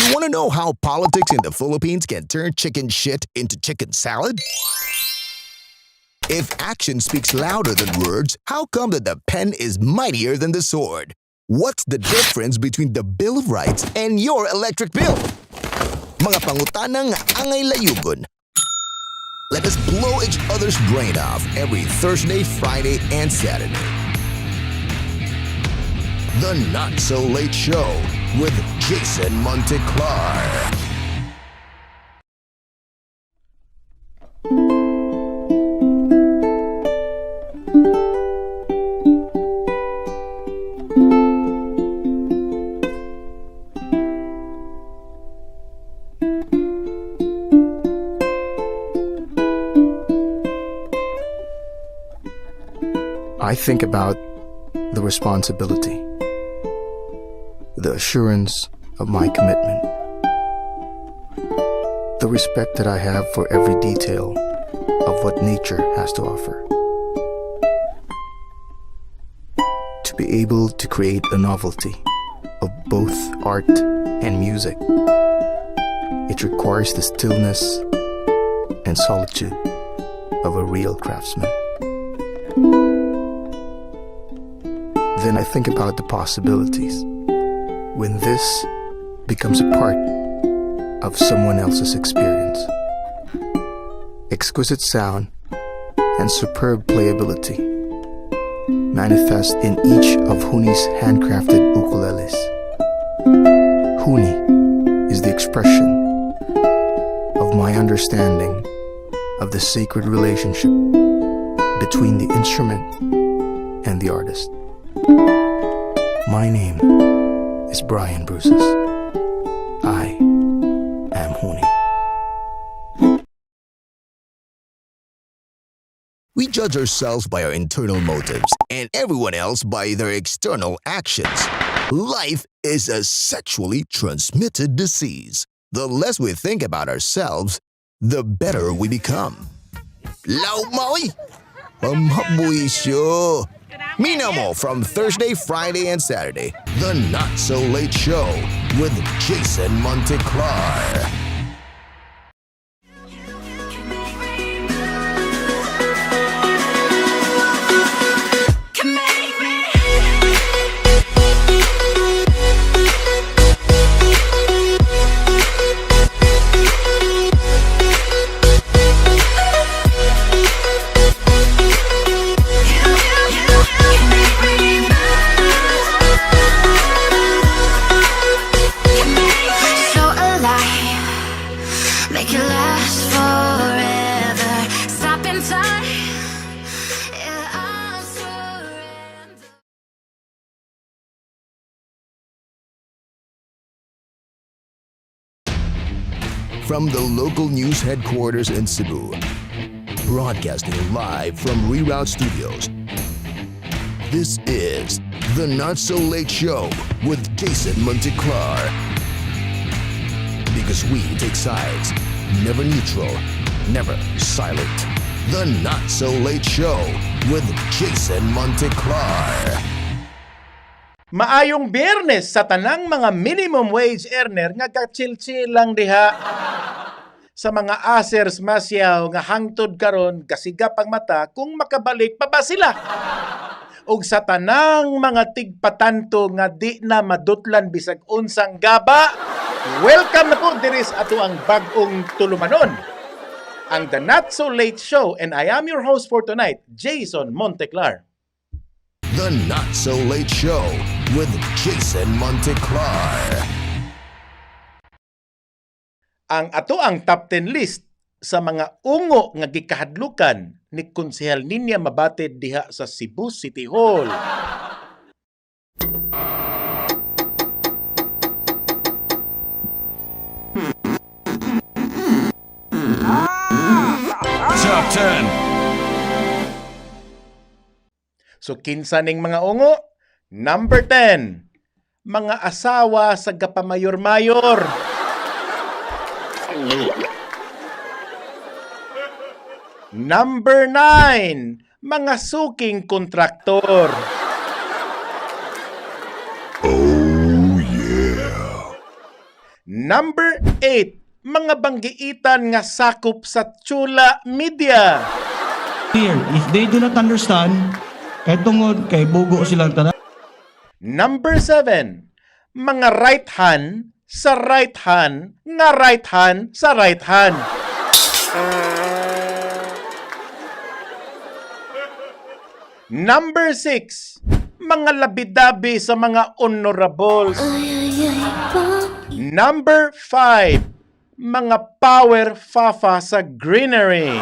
You want to know how politics in the Philippines can turn chicken shit into chicken salad? If action speaks louder than words, how come that the pen is mightier than the sword? What's the difference between the Bill of Rights and your electric bill? Mga pangutanang angay layugon. Let us blow each other's brain off every Thursday, Friday, and Saturday. The Not So Late Show with Jason Monteclar. I think about the responsibility, the assurance of my commitment, the respect that I have for every detail of what nature has to offer. To be able to create a novelty of both art and music, it requires the stillness and solitude of a real craftsman. Then I think about the possibilities when this becomes a part of someone else's experience. Exquisite sound and superb playability manifest in each of Huni's handcrafted ukuleles. Huni is the expression of my understanding of the sacred relationship between the instrument and the artist. My name is Brian Bruces. I am Huni. We judge ourselves by our internal motives and everyone else by their external actions. Life is a sexually transmitted disease. The less we think about ourselves, the better we become. Law maoy! Pamhabuisyo! Minamo from Thursday, Friday, and Saturday. The Not So Late Show with Jason Monteclar. So alive, make it last forever. Stop in time, yeah, I'll surrender. From the local news headquarters in Cebu, broadcasting live from Reroute Studios. This is the Not So Late Show with Jason Monteclar. Because we take sides, never neutral, never silent. The Not So Late Show with Jason Monteclar. Maayong Biyernes sa tanang mga minimum wage earner nga ka-chill-chill lang diha sa mga asers masyaw nga hangtod karon kasigap ang mata kung makabalik pa ba sila. Ug sa tanang mga tigpatanto nga di na madutlan bisag unsang gaba, welcome na po diri sa ato ang bag-ong tulumanon. Ang The Not So Late Show, and I am your host for tonight, Jason Monteclar. The Not So Late Show with Jason Monteclar. Ang ato ang top 10 list sa mga ungo nga gikahadlukan ni Konsehal Ninya Mabatid diha sa Cebu City Hall. Top 10. So kinsa ning mga ungo? Number 10, mga asawa sa gapamayor-mayor. Number 9, mga suking kontraktor. Oh yeah. Number 8, mga banggiitan nga sakop sa Chula Media. Clear. If they do not understand, kay tungod kay bugo silang tanan. Number 7, mga right hand sa right hand nga right hand sa right hand. Number 6, mga labidabi sa mga honorables. Number 5, mga power fafa sa greenery.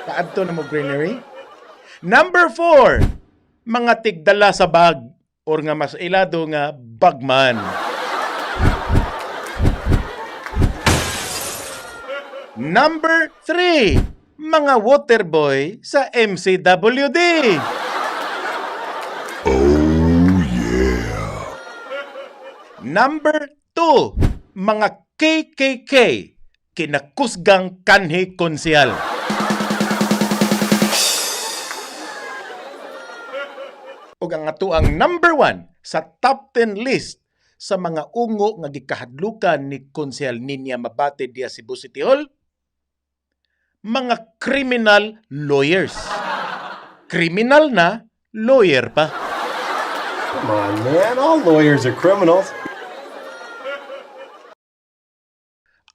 Kaadto na mo greenery. Number 4, mga tigdala sa bag or nga mas ilado nga bagman. Number 3, mga waterboy sa MCWD. Oh yeah. Number 2, mga KKK, kinakusgang kanhi konsyal. Ug ang atuang number 1 sa top 10 list sa mga ungo nga gikahadlukan ni Konsehal Ninya Mabate diya Cebu City Hall, mga criminal lawyers. Criminal na, lawyer pa. Come on, man. All lawyers are criminals.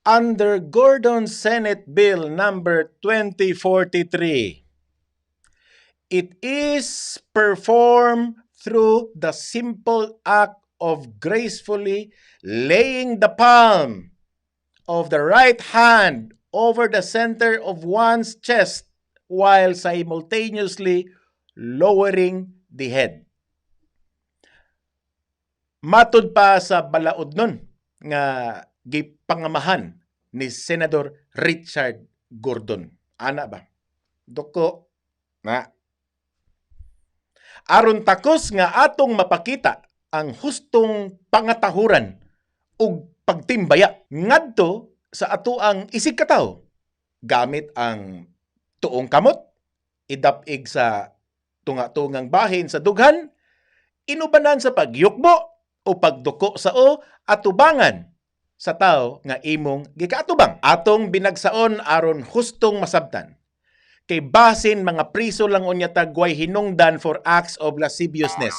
Under Gordon Senate Bill number 2043, it is performed through the simple act of gracefully laying the palm of the right hand over the center of one's chest while simultaneously lowering the head. Matud pa sa balaod nun nga gipangamahan ni Senador Richard Gordon. Ana ba? Doko na. Aron takos nga atong mapakita ang hustong pangatahuran ug pagtimbaya ngadto sa atoang isig katawo gamit ang tuong kamot, idapig sa tunga-tungang bahin sa dughan, inubanan sa pagyukbo o pagduko sa o atubangan sa tao nga imong gikaatubang. Atong binagsaon aron hustong masabtan. Kay basin mga priso lang unya tagway hinungdan for acts of lasciviousness.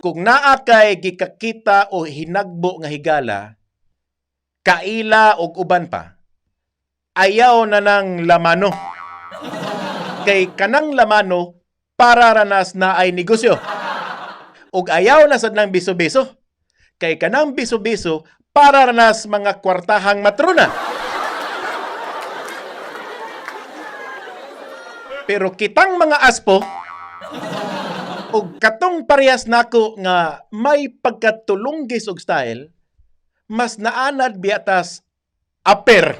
Kung naa kay gikakita o hinagbo nga higala, kaila og uban pa, ayaw na ng lamano. Kay kanang lamano, para ranas na ay negosyo. Ug ayaw na sad ng biso-biso. Kay kanang biso-biso, para ranas mga kwartahang matrona. Pero kitang mga aspo, ug katong parehas nako nga may pagkatulunggis og style, mas naanad biatas aper.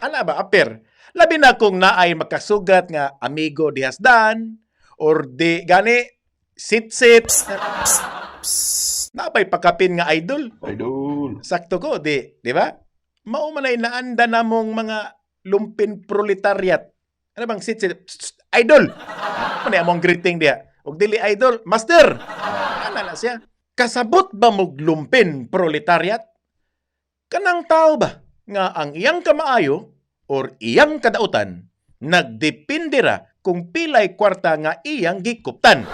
Ana ba aper? Labi na kung naay makasugat nga amigo dihasdan or di gani sit-sit. Naabay pakapin nga idol. Idol. Sakto ko, di ba? Mao man ay naanda namong mga lumpin proletariat. Ano bang sit sit? Psst, psst, idol. Ano among greeting diya? Og dili idol, master. Ana na siya. Kasabot ba mog lumpin proletariat? Kanang tao ba nga ang iyang kamaayo or iyang kadautan nagdepende ra kung pilay kwarta nga iyang gikuptan.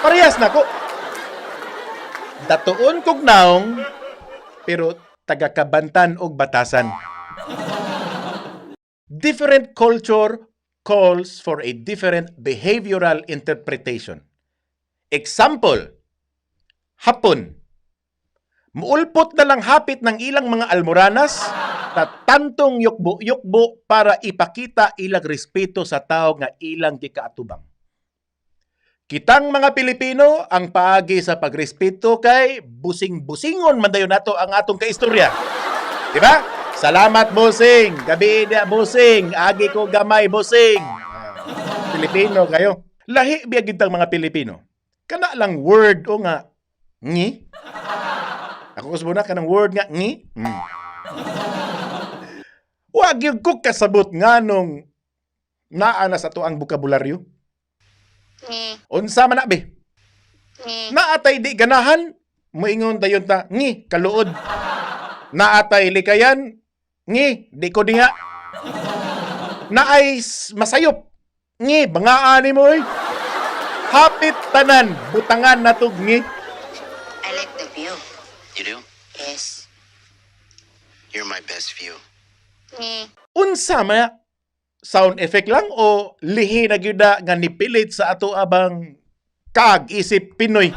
Parehas nako. Datuon kog naong pero tagakabantan og batasan. Different culture calls for a different behavioral interpretation. Example, Hapon. Muulpot na lang hapit ng ilang mga almoranas ta tantong yukbo-yukbo para ipakita ilang respeto sa tao nga ilang gikaatubang. Kitang mga Pilipino, ang paagi sa pagrespeto kay busing-busingon man dayon nato ang atong kaistorya. Di ba? Salamat, busing. Gabi na, busing. Agi ko gamay, busing. Pilipino kayo. Lahi biya gid tang mga Pilipino. Kana lang word o nga ngi. Ako kusbo na kanang word nga ngi. Wa gyud ko kasabot nganong naa na sa to ang bokabularyo. Unsa man na be? Naatay di ganahan, moingon dayon ta, ngi, kaluod. Naatay likayan, ngi, di ko diha. Naay masayop, ngi, bangaan mo oy. Hapit tanan, butangan natog ngi. I like the view. You do? Yes. You're my best view. Unsa man sound effect lang o lihi na gyud na nga nipilit sa ato abang kag isip Pinoy.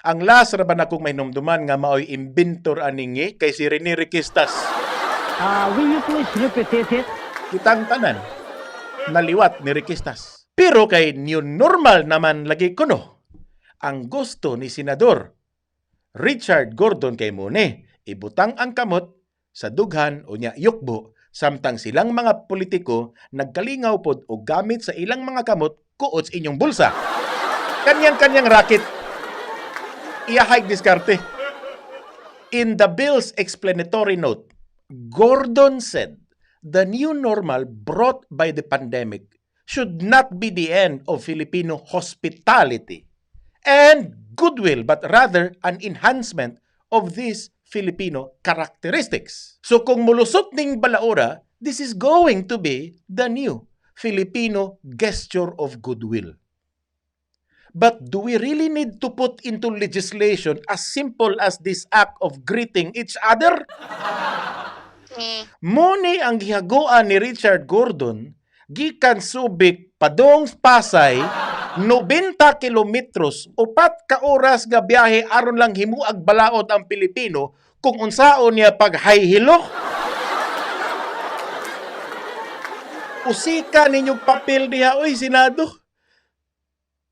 Ang last ra ba na kong mahinumduman nga maoy inventor ani ngi kay si Rene Requistas. Will you please repeat it? Kitang tanan naliwat ni Requistas. Pero kay new normal naman lagi kuno. Ang gusto ni Senador Richard Gordon kay Mone, ibutang ang kamot sa dughan o nya yukbo samtang silang mga politiko nagkalingaw pod og gamit sa ilang mga kamot kuot sa inyong bulsa. Kanyang-kanyang racket. Iyahay diskarte. In the bill's explanatory note, Gordon said the new normal brought by the pandemic should not be the end of Filipino hospitality and goodwill, but rather an enhancement of these Filipino characteristics. So kung mulusot ning balaura, this is going to be the new Filipino gesture of goodwill. But do we really need to put into legislation as simple as this act of greeting each other? Muni ang gihaguan ni Richard Gordon gikan Subic padong Pasay, 90 kilometros, 4 ka oras nga biyahe aron lang himuag balaod ang Pilipino kung unsaon niya paghayhilo. Usika ninyong papel diha oy, Senado.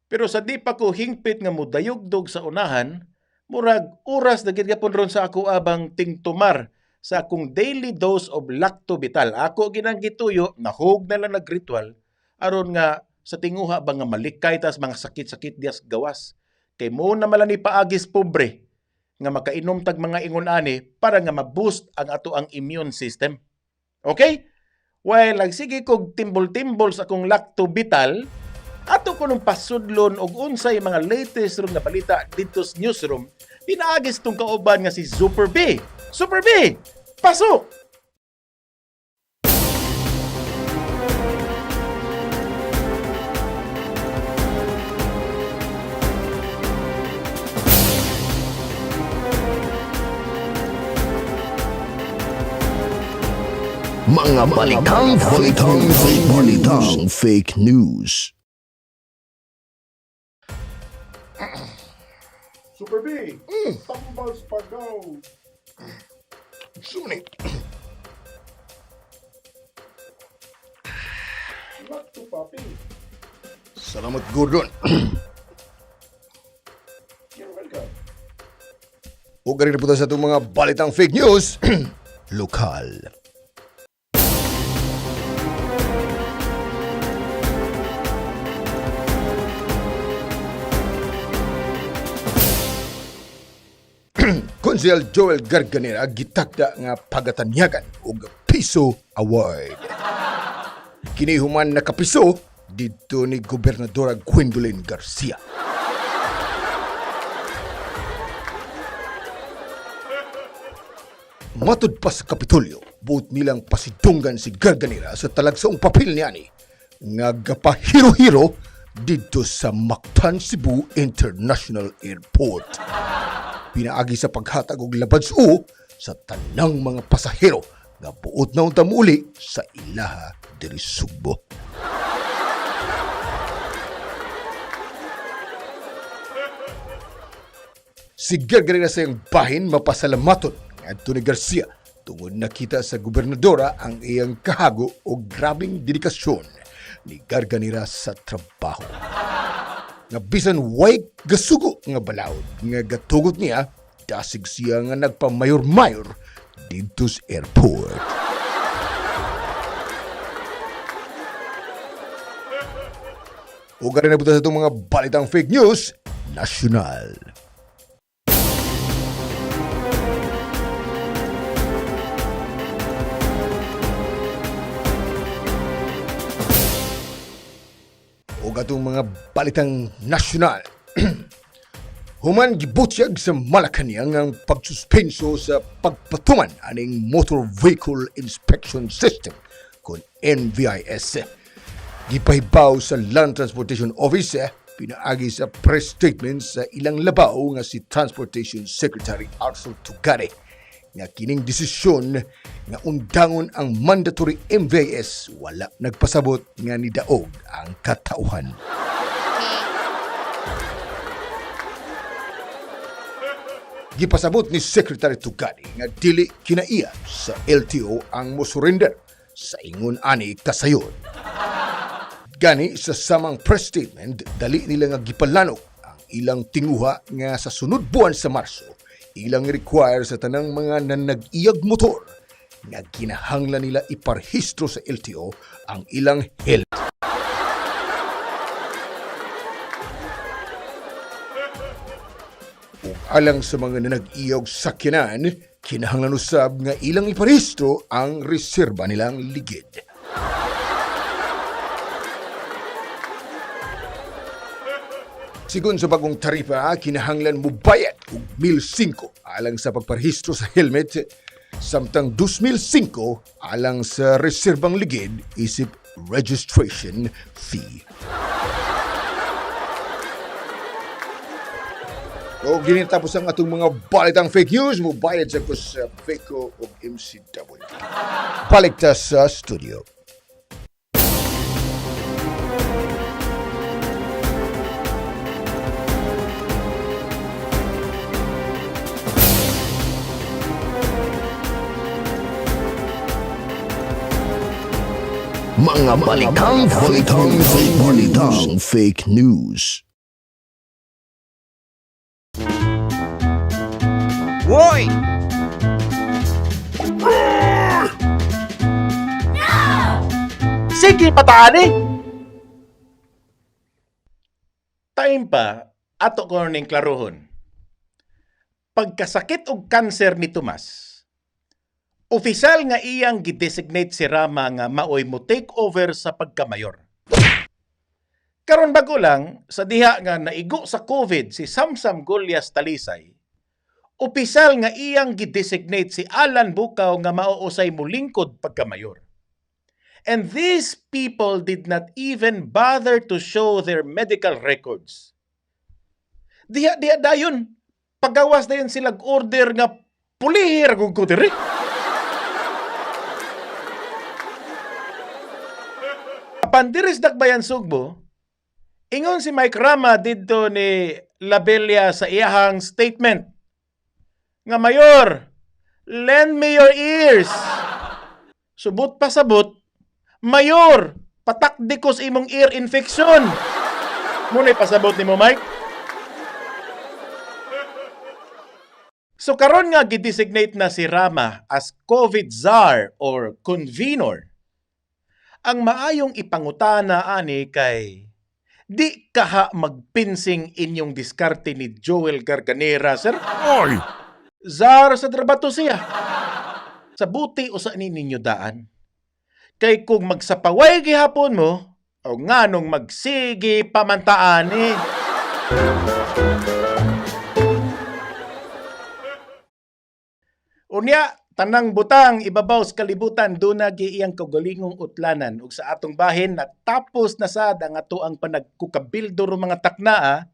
Pero sa di pa ko hingpit nga mudayogdog sa unahan, murag oras na gid gapon ron sa ako abang tingtumar sa akong daily dose of Lactovital. Ako ginang gituyo, nahug na lang nagritual aron nga sa tinguha ba nga malikay tas mga sakit-sakit dias gawas. Kay mo na man ni paagis pobre nga makainom tag mga ingon ani para nga ma-boost ang ato ang immune system. Okay? Well, ang sige kog timbol-timbol sa akong Lactovital, ato ko nung pasudlon og unsay mga latest ron nga balita dito sa newsroom, pinaagis tong kauban nga si Super B. Super B! Pasok! Mga balitang fake news. Balitang fake news. Super B, tambals pagaw. Sumani. Not to papi. Salamat, Gordon. You're welcome. O ganito po tayo sa itong mga balitang fake news. Lokal. Konsehal Joel Garganera gitakda nga pagatanyagan og Piso Award. Kini human nakapiso didto ni Gobernadora Gwendolyn Garcia. Matud pa sa Kapitolyo, buot nilang pasidunggan si Garganera sa talagsaong papel niani nga gapahiro-hiro didto sa Mactan Cebu International Airport. Pinaagi sa paghatag og labad-o sa tanang mga pasahero nga buot na unta muuli sa ilaha diri Sugbo. Si Garganera sa iyang bahin mapasalamaton ngadto ni Garcia tungod nakita sa gobernadora ang iyang kahago o grabing dedikasyon ni Garganera sa trabaho. Nga bisan way gasugo nga balaod nga gatugot niya, dasig siya nga nagpamayor-mayor didto sa airport. O garin na po tayo sa itong mga balitang fake news, national. O atong mga balitang nasyonal. Human gibutyag sa Malacanang ang pagsuspenso sa pagpatuman aning Motor Vehicle Inspection System kon MVIS. Gipahibaw sa Land Transportation Office pinaagi sa press statement sa ilang labaw nga si Transportation Secretary Arthur Tugade nga kining desisyon nga undangon ang mandatory MVIS wala nagpasabot nga nidaog ang katauhan. Gipasabot ni Secretary Tugade nga dili kinaiya sa LTO ang mosurrender sa ingon ani kasayon. Gani sa samang press statement, dali nila nga gipalanok ang ilang tinguha nga sa sunod buwan sa Marso, ilang require sa tanang mga nanag-iyag motor nga kinahanglan nila iparehistro sa LTO ang ilang helmet. Ug alang sa mga nanag-iyog sakyanan, kinahanglan usab nga ilang iparehistro ang reserba nilang ligid. Sigon sa bagong taripa, kinahanglan mubayad og 1,005 alang sa pagparehistro sa helmet, samtang 2,005 alang sa reserbang ligid isip registration fee. O ginitapos ang atong mga balitang fake news, mubayad sa ko sa FACO ug MCW. Balik ta sa studio. Mga balitang fake news. Balitang fake news. Woi! Sige, pataan eh! Time pa, ato ko ning klarohon. Pagkasakit og kanser ni Tomas, opisyal nga iyang gidesignate si Rama nga maoy mo take over sa pagkamayor. Karon bago lang, sa diha nga naigo sa COVID si Samsam Golias Talisay, opisyal nga iyang gidesignate si Alan Bukaw nga mauusay mulingkod pagkamayor. And these people did not even bother to show their medical records. Diha diha dayon. Pagawas dayon sila order nga pulihir kung ko diri. Apan diris dakbayan Sugbo, ingon si Mike Rama didto ni Labella sa iyahang statement nga, "Mayor, lend me your ears." Subot pa sabot, "Mayor, patakdi ko sa imong ear infection." Muna'y pasabot nimo, Mike. So karon nga gidesignate na si Rama as COVID czar or convenor. Ang maayong ipangutana ani kay di kaha magpinsing inyong diskarte ni Joel Garganera, sir? Oy! Czar sa trabato siya. Sa buti o sa ninyo daan. Kay kung magsapaway gihapon mo, o nganong magsige pamantaan eh. Unya, tanang butang ibabaw sa kalibutan duna iyang kaugalingong utlanan ug sa atong bahin natapos na sad ang ato ang panagkukabildo ro mga taknaa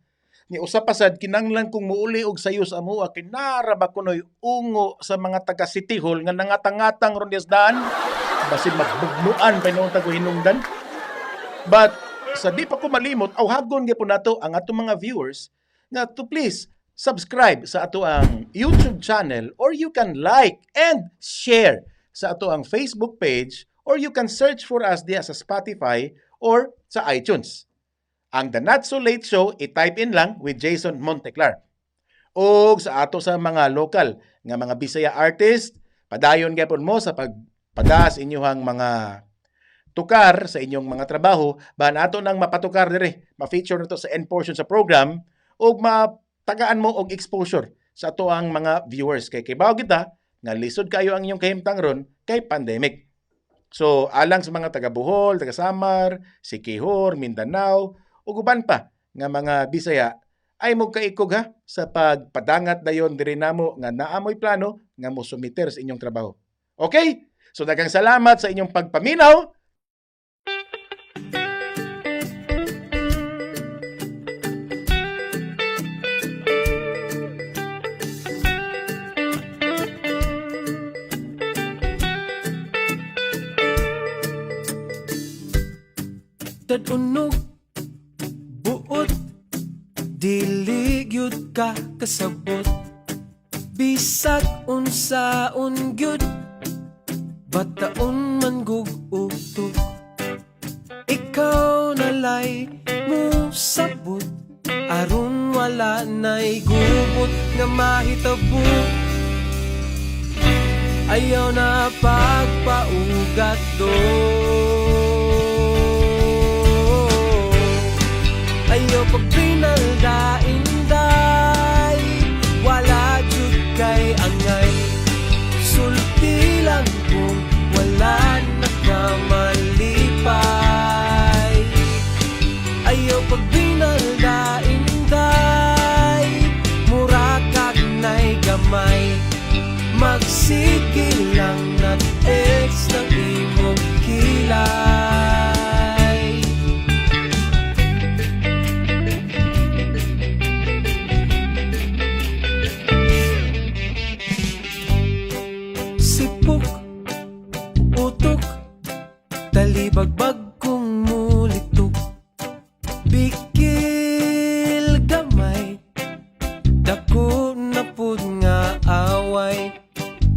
ni usa pa sad kinanglan kung muuli og sayo sa amoa kinara ba kunoy ungo sa mga taga City Hall nga nangatangatang ron daan basin magbugnuan pa noon tago hinungdan. But sa di pa ko malimot, awhagon gyapon nato ang atong mga viewers nga to please subscribe sa ato ang YouTube channel or you can like and share sa ato ang Facebook page or you can search for us diya sa Spotify or sa iTunes. Ang The Not So Late Show, i-type in lang with Jason Monteclar. O sa ato sa mga local nga mga Bisaya artist, padayon gyapon mo sa pagpadas inyuhang mga tukar sa inyong mga trabaho, bahan ato nang mapatukar dire, ma-feature na to sa end portion sa program ug matagaan mo og exposure sa ato ang mga viewers kay kibaw kita nga lisod kayo ang inyong kahimtang ron kay pandemic. So alang sa mga taga Bohol, taga Samar, Siquijor, Mindanao ug uban pa nga mga Bisaya, Ay mo kaikog ha sa pagpadangat dayon diri namo nga naamoy plano nga mo sumiter sa inyong trabaho. Okay? So daghang salamat sa inyong pagpaminaw. Tad-unog buot, dili gyud ka kasabot. Bisag unsaon gyud, bataon man gug utok. Ikaw nalay mo sabot aron wala na'y gubot nga mahitabo. Ayaw na pagpaugat do. Ayaw pagpinalda, inday. Wala jud kay angay. Sulti lang kung wala na ka malipay. Ayaw pagbinalda, inday. Mura kag nay gamay. Magsige lang nag-ex ng imong kilay. Sipok, utok, talibagbag kong mulitok. Bikil gamay, dako na pud nga away.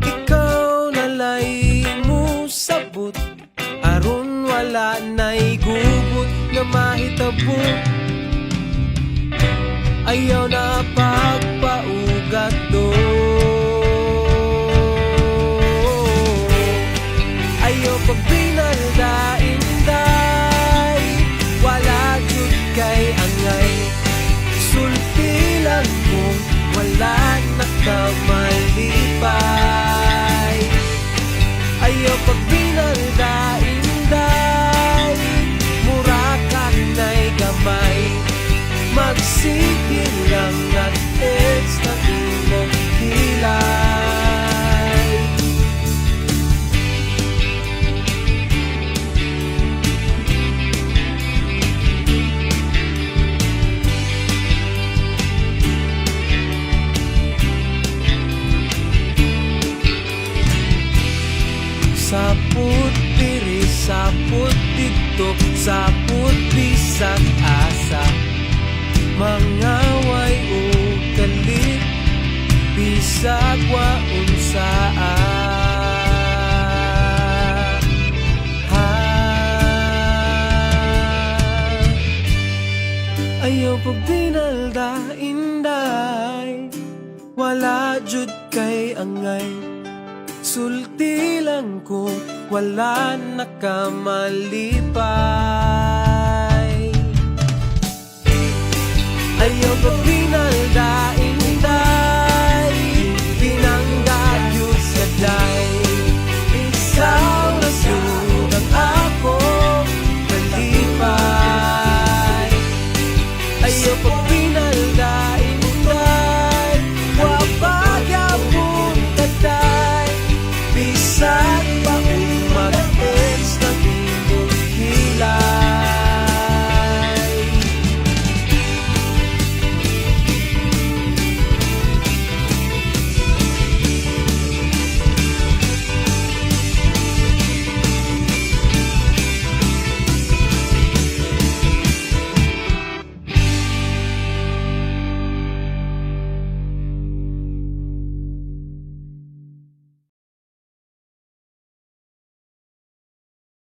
Ikaw nalay mo sabot aron wala na'y gubot nga mahitabo. Ayaw na pagpaugat do. Ayaw pagbinalda, inday. Wala jud kay angay. Sulti lang kung wala na ka malipay. Ayaw pagbinalda, inday. Mura kag nay gamay. Magsige lang nag-ex ng imong kilay. Sapot diri, sapot didto, sapot bisag asa. Mangaway o kalit, bisag wa unsa. Ha. Ayaw pagbinalda, inday. Wala jud kay angay. Sulti lang kung wala na ka malipay. Ayaw pagbinalda.